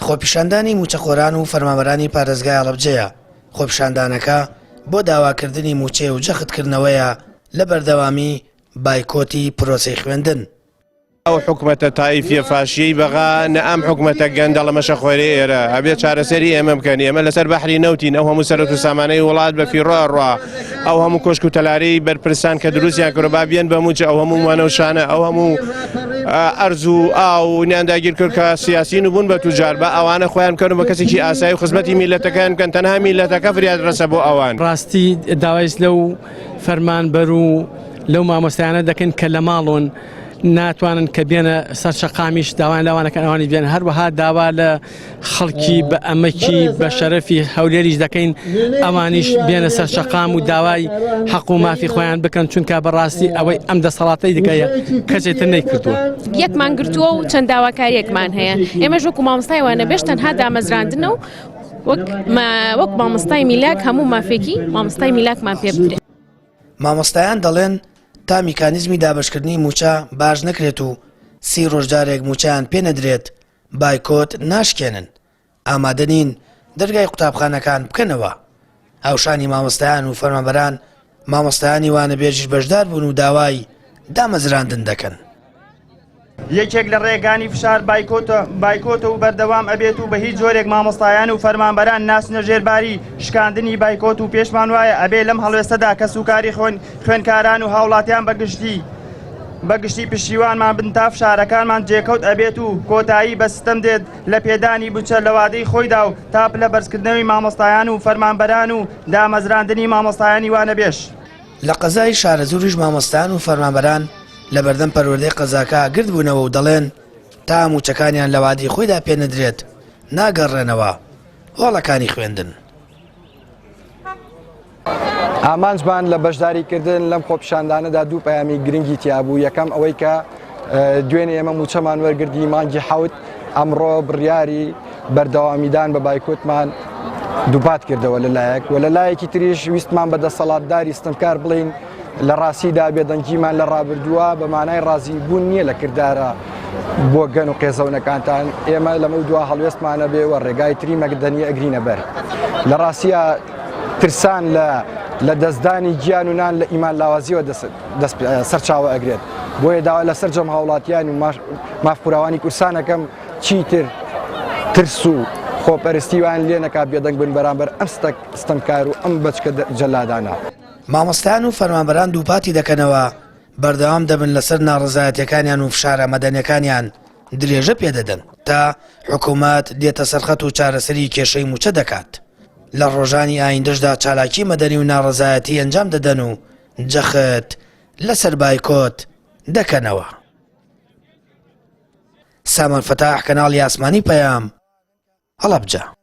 خۆپیشاندانی مووچەخۆران و فەرمانبەرانی پارێزگای هەڵەبجەیە، خۆپیشاندانەکە بۆ داواکردنی مووچەیە و جەختکردنەوەیە لە بەردەوامی بایکۆتی پرۆسەی خوێندن. ئەو حکومەتە تایفیە فاشیەی بەغا نە ئەم حکومەتە گەندەڵە مەشەخۆرەی ئێرە ئەبێ چارەسەری ئێمە بکەن ئێمە لەسەر بەحری نەوتین ئەو هەموو سەرەت و سامانەی وڵات بە فیڕۆ ئەڕوا ئەو هەموو کۆشک و تەلارەی بەرپرسان کە دروستیان کردو با بیەن بە مووچە ئەو هەموو مانەوشانە ئەو هەموو ئەرز و ئاو نیان داگیر کرد کە سیاسین و بوون بە توجار بە ئەوانە خۆیان بکەن و بە کەسێکی ئاسایی و خزمەتی میلەتەکەیان بکەن تەنها میلەتەکە فریاد ڕەسە بۆ ئەوان. ڕاستی داوایش لەو فەرمانبەر و لەو مامۆستایانە دەکەین کە لە ماڵۆن ناتوانن کە بێنە سەر شەقامیش داوایان لەوانەکەن ئەوانیش بێن هەروەها داوا لە خەڵکی بە ئەمەکی بە شەرەفی هەولێریش دەکەین ئەوانیش بێنە سەر شەقام و داوای حەق و مافی خۆیان بکەن چونکە بەڕاستی ئەوەی ئەم دەسەڵاتەی دیکەیە کەسێتر نەیکردووە. یەکمان گرتووە و چەند داواکاریەکمان هەیە ئێمەش وەکو مامۆستای وانەبێژ تەنها دامەزراندنە و وەک وەک مامۆستای میلاک هەموو مافێکی مامۆستای میلاکمان پێ بدرێت. مامۆستایان دەڵێن تا میکانیزمی دابەشکردنی مووچە باش نەکرێت و سی ڕۆژ جارێک مووچەیان پێ نەدرێت بایکۆت ناشکێنن، ئامادە نین دەرگای قوتابخانەکان بکەنەوە. هاوشانی مامۆستایان و فەرمانبەران، مامۆستایانی وانەبێژیش بەشدار بوون و داوای دامەزراندن دەکەن. یەکێک لە ڕێگانی فشار بایکۆتە بایکۆتە و بەردەوام ئەبێت و بە هیچ جۆرێک مامۆستایان و فەرمانبەران ناچنە ژێر باری شکاندنی بایکۆت و پێشمان وایە ئەبێ لەم هەڵوێستەدا کەسوکاری خوێن خوێندکاران و هاوڵاتیان بە گشتی بە گشتی پشتیوانمان بن تا فشارەکانمان جێکەوت ئەبێت و کۆتایی بە ستەم دێت لە پێدانی بودجە لە وادەی خۆیدا و تا پلە بەرزکردنەوەی مامۆستایان و فەرمانبەران و دامەزراندنی مامۆستایانی وانەبێژ. لە قەزای شارەزووریش مامۆستایان و فەرمانبەران لەبەردەم پەروەردەی قەزاکە گردبوونەوە و دەڵێن، تا مووچەکانیان لە وادەی خۆیدا پێنەدرێت ناگەڕێنەوە هۆڵەکانی خوێندن. ئامانجمان لە بەشداریکردن لەم خۆپیشاندانەدا دوو پەیامی گرنگی تیابوو یەکەم ئەوەی کە دوێنێ ئێمە مووچەمان وەرگرتی مانگی حەوت ئەمڕۆ بڕیاری بەردەوامیدان بە بایکۆتمان دووپات کردەوە لەلایەک و لە لایەکی تریش ویستمان بە دەسەڵاتداری ستەمکار بڵین لە ڕاستیدا بێدەنگیمان لە ڕابردووە بە مانای ڕازی بوون نییە لە کردارە بۆ گەن و قێزەونەکانتان ئێمە لەمە دوا هەڵوێستمانە بێ و ڕێگای تری مەگدەنی ئەگرینە بەر لە ڕاستیە ترسان لە لە دەستدانی گیان و نان لە ئیمان لاوازیەوە دەست سەرچاوە ئەگرێت بۆیە داوا لە سەرجەم هاوڵاتیان و مافخوراوانی کوردستانەکەم چیتر ترس و خۆپەرستی وایان لێ نەکا بێدەنگ بن بەرامبەر ئەم ستەمکار و ئەم بەچکە جەلادانە. مامۆستایان و فەرمانبەران دووپاتی دەکەنەوە، بەردەوام دەبن لەسەر ناڕەزایەتیەکانیان و فشارە مەدەنیەکانیان درێژە پێدەدەن تا حکومەت دێتە سەرخەت و چارەسەری کێشەی مووچە دەکات. لە ڕۆژانی ئایندەشدا چالاکی مەدەنی و ناڕەزایەتی ئەنجام دەدەن و جەخت لەسەر بایکۆت دەکەنەوە. سامان فەتاح، کەناڵی ئاسمانی پەیام، هەڵەبجە.